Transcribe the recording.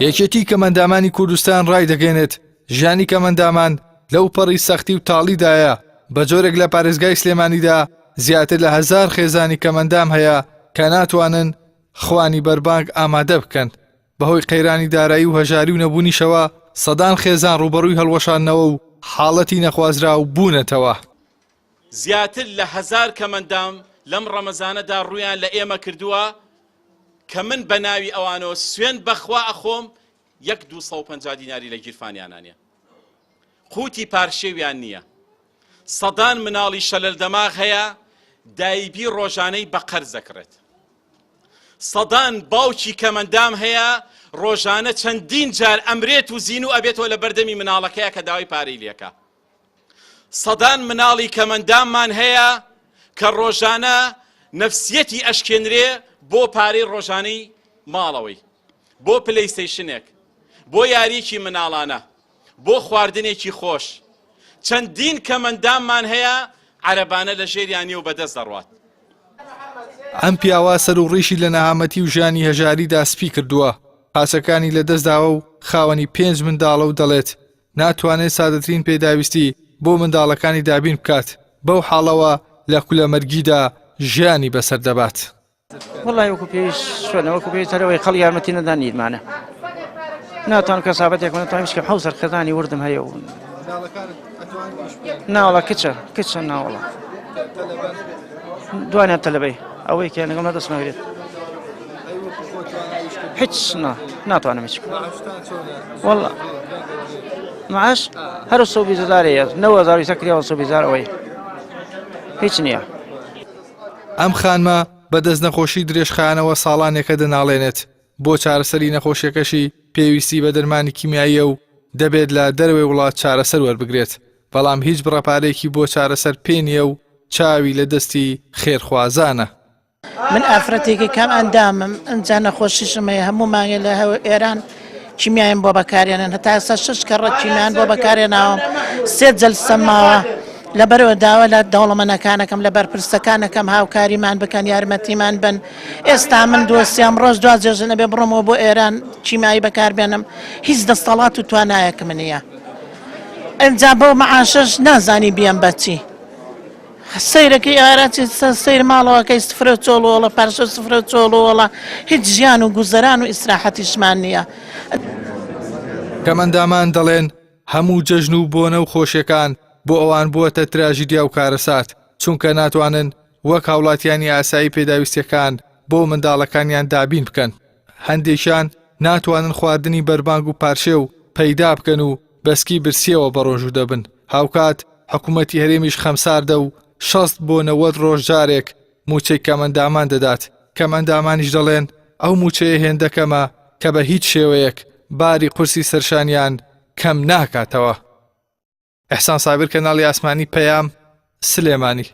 یەکێتی کەمئەندامانی کوردستان ڕایدەگەیەنێت، ژیانی کەمئەندامان لەو پەڕی سەختی و تاڵیدایە، بە جۆرێک لە پارێزگای سلێمانیدا زیاتر لە هەزار خێزانی کەمئەندام هەیە کە ناتوانن خوانی بەربانگ ئامادە بکەن، بەهۆی قەیرانی دارایی و هەژاری و نەبوونیشەوە سەدان خێزان ڕووبەڕووی هەڵوەشاندنەوە و حاڵەتی نەخوازراو بوونەتەوە. زیاتر لە هەزار کەمەندام لەم ڕەمەزانەدا ڕوویان لە ئێمە کردووە کە من بە ناوی ئەوانەوە سوێند بەخوا ئەخۆم یەک 250 دیناری لە گیرفانیانا نیە قوتی پارشێویان نییە سەدان مناڵی شەلەل دەماغ هەیە دایبی ڕۆژانەی بە قەرز دەکڕێت سەدان باوکی کەمەندام هەیە ڕۆژانە چەندین جار ئەمرێت و زینوو ئەبێتەوە لە بەردەمی مناڵەکەیە کە داوای پارەی لێکە سەدان مناڵی کەمەنداممان هەیە کە ڕۆژانە نەفسیەتی ئەشکێنرێ بۆ پارەی ڕۆژانەی ماڵەوەی بۆ پلەیستەیشنێک بۆ یاریکی مناڵانە بۆ خواردنێکی خۆش چەندین کەمەنداممان هەیە عەرەبانە لە ژێریان نیە و بەدەست دەڕوات. ئەم پیاوە سەر و ڕیشی لە نەهامەتی و ژیانی هەژاریدا سپی کردووە، قاچەکانی لەدەستداوە و خاوەنی پێنج منداڵە و دەڵێت، ناتوانێت سادەترین پێداویستی بۆ منداڵەکانی دابین بکات، بەو حاڵەوە لە کولەمەرگیدا ژیانی بەسەر دەبات. وەڵای وەکو پێویست چۆنە وەکو پێویست هەرەوەی خەڵ یارمەتی نەدان نیرمانە ناتوان کەسابەتێک ناتوانم شکم حەوت سەر خێزانی وردم هەیە و ناوەڵا کچە کچە ناوەڵا دوانیان تەلەبەی ئەوەی کە لەگەڵ دەست ناگرێت هیچ نا ناتوانم هیچ والله معاش هەر سۆ بیزارەیە نەوە زاری سەکریەوە سۆ بیزار ئەوەی هیچ نییە. ئەم خانمە بە دەست نەخۆشی درێژخایەنەوە ساڵانێکە دەناڵێنێت، بۆ چارەسەری نەخۆشیەکەشی پێویستی بە دەرمانی کیمیاییە و دەبێت لە دەرەوەی وڵات چارەسەر وەربگرێت، بەڵام هیچ بڕە پارەیەکی بۆ چارەسەر پێ نییە و چاوی لە دەستی خێرخوازانە. من ئافرەتێکی کەم ئەندامم ئنجا نەخۆشیشم هەیە هەموو مانگێ لە ئێران کیمیایم بۆ بەکارێنن هەتا ئێستا شەش کەڕەت کیمیان بۆ بەکارێناوم سێ جەلسە ماوە لەبەرەوە داوا لە دەوڵەمەنەکانەکەم لە بەرپرسەکانەکەم هاوکاریمان بکەن یارمەتیمان بن ئێستا من دۆسیام ڕۆژ دوا جێژن ئەبێ بڕۆمەوە بۆ ئێران کیمیایی بەکاربێنم هیچ دەستەڵات و توانایەکم نییە ئەجا بەو معاشەش نازانی بیەم بەچی سەیرەکەی ئارا چی سەیر ماڵەوەکەی سفرە چۆڵ وۆڵە پارچە سفرە چۆڵ وۆڵە هیچ ژیان و گوزەران و ئیسراحەتیشمان نییە. کەمئەندامان دەڵێن هەموو جەژن و بۆنە و خۆشیەکان بۆ ئەوان بووەتە تراژیدیا و کارەسات، چونکە ناتوانن وەک هاوڵاتیانی ئاسایی پێداویستیەکان بۆ منداڵەکانیان دابین بکەن، هەندێکیان ناتوانن خواردنی بەربانگ و پارشێو پەیدا بکەن و بەسکی برسیەوە بەڕۆژوو دەبن، هاوکات حکومەتی هەرێمیش خەمساردە و 60 بۆ 90 ڕۆژ جارێک مووچەی کەمئەندامان دەدات، کەمئەندامانیش دەڵێن ئەو مووچەیە هێندە کەمە کە بە هیچ شێوەیەک باری قورسی سەرشانیان کەم ناکاتەوە. ئیحسان سابیر کەناڵی ئاسمانی پەیام، سلێمانی.